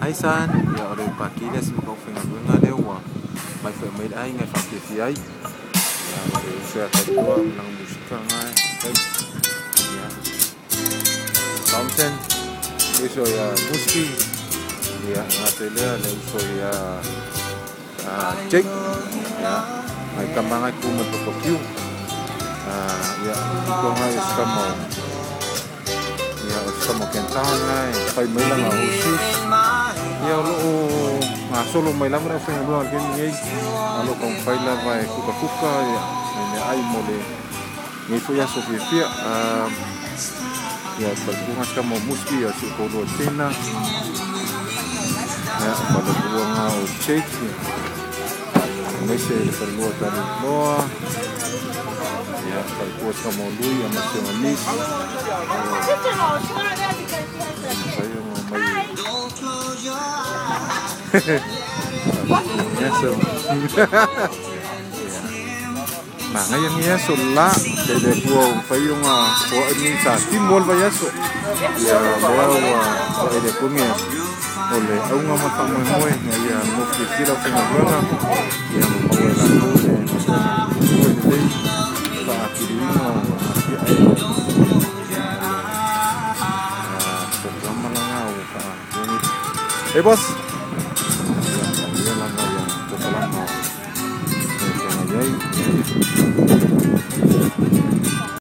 Aisan ia o le paki le se mo faigaluega lea ua mai foi mai le aiga e faafiafia ai. Ia o le uso ia talitoa ma lana musika lena e fai. Ia Thompson, uso ia Muski, ia gata i lea le uso ia Jake, ia nai tama ngai ku ma Papakiu. Ia ito ngai o se ia o se kama o Kentown ngai fai mai lana overseas. Ia o loo gasolo mai lava le aufaigaluega i le taimi nei, a o loo taumafai lava e kukakuka ia nai meaai mo le nei foi aso fiafia. Ia falepuaga se kama o Muski ia si ou toalua Tina. Ia falepuaga o Jake ia aemaise le falelua o Taliloa. Ia falepua se kama o Lui ma si ona niece. Mafai ona omai aso. Manaia lenei aso le la, le le Atua ua mafai ona foai lenei sa timu ai le vaiaso. Ia lea ua foai e le Atua lenei aso, o le auga ma le faamoemoe ina ia nofo fiafia le aufaigaluega, ia ma maua e latou le galuega e lelei, le faatinoina o atinae o le polokalama lena ua faamoemoe. Hey boss! Ia manuia lava polokalama o feagai ai.